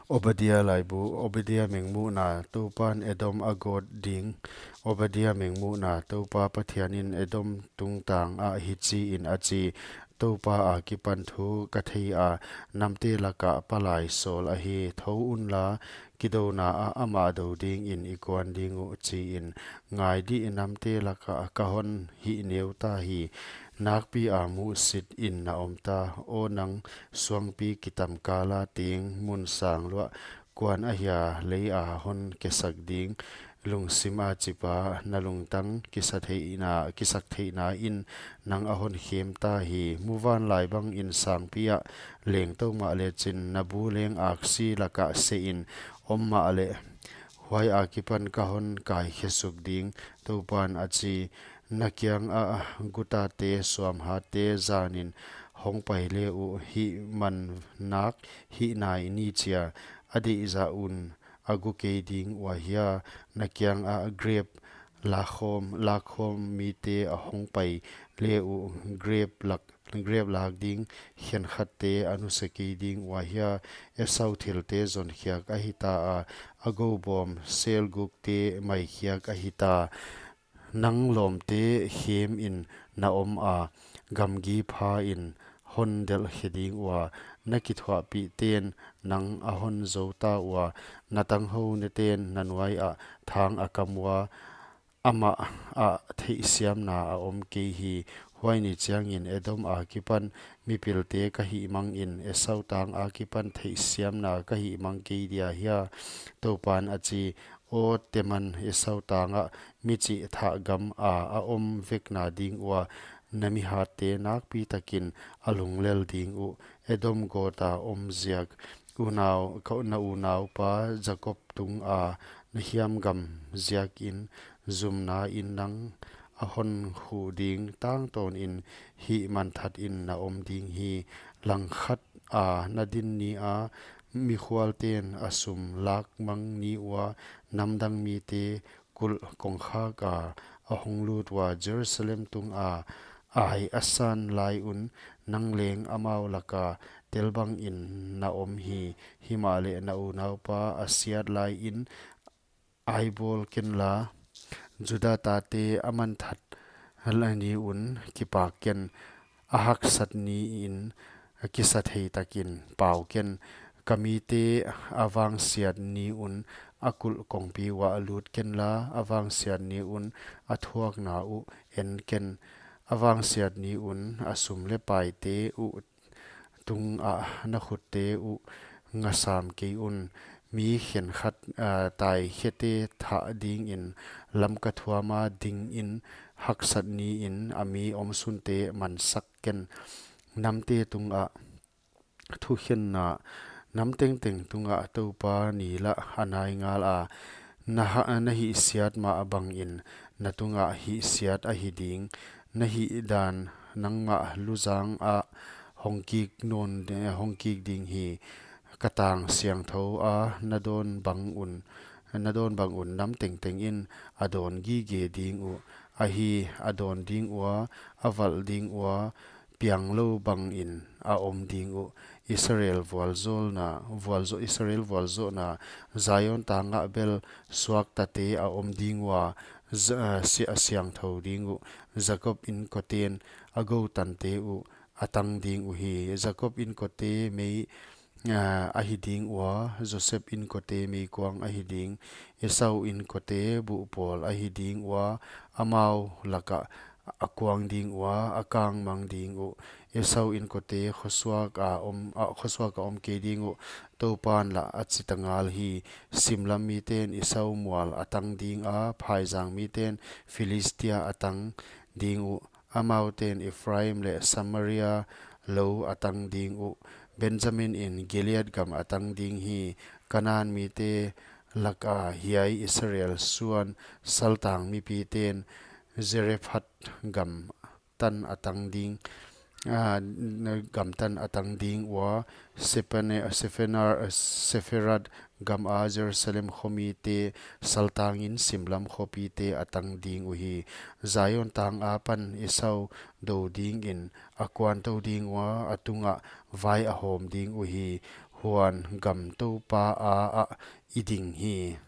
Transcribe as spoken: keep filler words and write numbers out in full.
Obadia laibu. Obadia mengmuhna. Toupan Edom a gawt ding. Obadia mengmuhna. Toupa Pathianin Edom tungtang ah hichiin a chi: Toupa akipan thu ka thei a, namte lakah palai sawl ahi. Thou unla, kidouna ah amah dou dingin i kuan ding uh, chiin. Ngai dih, namte lakah ka hon hih neu ta hi. Nakpi a muhsitin na om ta, aw nang suangpi kitam kala teng, mun sang luah kuan ahia lei a hon kesak ding, lungsim a chipa, na lungtang kisa theihna, kisak theihna in nang a hon khem ta hi. Muvanlai bangin sangpi ah leng tou mahleh chin, na bu leng aksi lakah sehin om mahleh, huai akipan ka hon kai khesuk ding, Toupan a chi. Na kiang ah gutate suamhatte zanin hong pai le uh, hih man nak hih nai ni chia, a deih zah un a gu kei ding ua hia? Na kiang ah grep lakhawm, lakhawm mite a hong pai le uh, grep lak, grep lak ding khenkhatte a nusia kei ding ua hia? Esau thilte zonkhiak ahi ta a, a goubawm selgukte maikhiak ahi ta. Nang lawmte khemin na om a, gamgi phain hon delh khe ding ua, na kithuahpihten nang a hon zou ta ua, na tanghou neten na nuai ah thang a kam ua, amah ah theihsiamna a om kei hi. Huai ni chiangin Edom akipan mipilte ka hihmangin, Esau tang akipan theihsiamna ka hihmang kei dia hia? Toupan a chi. Aw Teman, Esau tang ah mi chihthah gam a a om vekna ding ua, na mihatte nakpi takin a lunglel ding uh. Edom gawta om ziak, unau, ka, na unaupa Jakob tunga na hiamgam ziakin, zumna in nang a hon khuh ding, tangtawnin hih manthatin na om ding hi. Langkhat a na din ni a, mikhualten a sum lakmang ni ua, namdang mite kulh kongkhak a a hong lut ua, Jerusalem tunga ai a san lai un, nang leng amau laka tel bangin na om hi. Himahleh na unaupa a siat laiin aibawl kenla, Juda tate a manthat lai ni un kipak ken, a haksat niin a kisa thei takin pau ken. Ka mite a vangsiat ni un a kulh kongpi uah lut kenla, a vangsiat ni un a thuakna uh en ken. A vangsiat ni un a sum leh paite uh tungah na khutte uh ngasam kei un. Mi khenkhat, ah, taikhete thah dingin Lamka thuama dingin, haksat niin a mi omsunte mansak ken. Namte tungah thukhenna, nam tengteng tungah Toupa ni lah a nai ngal a. Na ha-, na hihsiat mah bangin na tungah hihsiat ahi ding. Na hihdan nangmah luzang ah hong kik nawn, hong kik ding hi. Ka tang siangthou a na dawn bang un, na dawn bang un nam tengteng in a dawn gige ding uh. Ahi, a dawn ding ua, a valh ding ua, pianglou bangin a om ding uh. Israel vualzawlna, vualzaw-, Israel vualzawhna, Zion tangah bel suaktate a om ding ua, Z-, ah, si-, a siangthou ding uh. Jakob inkoten a goutante uh a tang ding uhi. Jakob inkote mei, ah, ahi ding ua, Joseph inkote meikuang ahi ding. Esau inkote buhpawl ahi ding ua, amau lakah a kuang ding ua, a kangmang ding uh. Esau inkote khosuak a om, ah, khosuak a om kei ding uh, Toupan lah a chita ngal hi. Simlam miten Esau mual a tang ding a, phaizang miten Philistia a tang ding uh. Amauten Ephraim leh Samaria lou a tang ding uh. Benjamin in Gilead gam a tang ding hi. Kanan mite laka hiai Israel suan saltang mipiten Zarephath gam tan a tang ding, ah, n-, gam tan a tang ding ua, Sepane-, Sefenar-, Seferad gam a Jerusalem khomite saltangin Simlam khopite a tang ding uhi. Zion tang apan Esau dou dingin a kuantou ding ua, a tungah vai a hawm ding uhi. huan gam Toupa a ah i ding hi.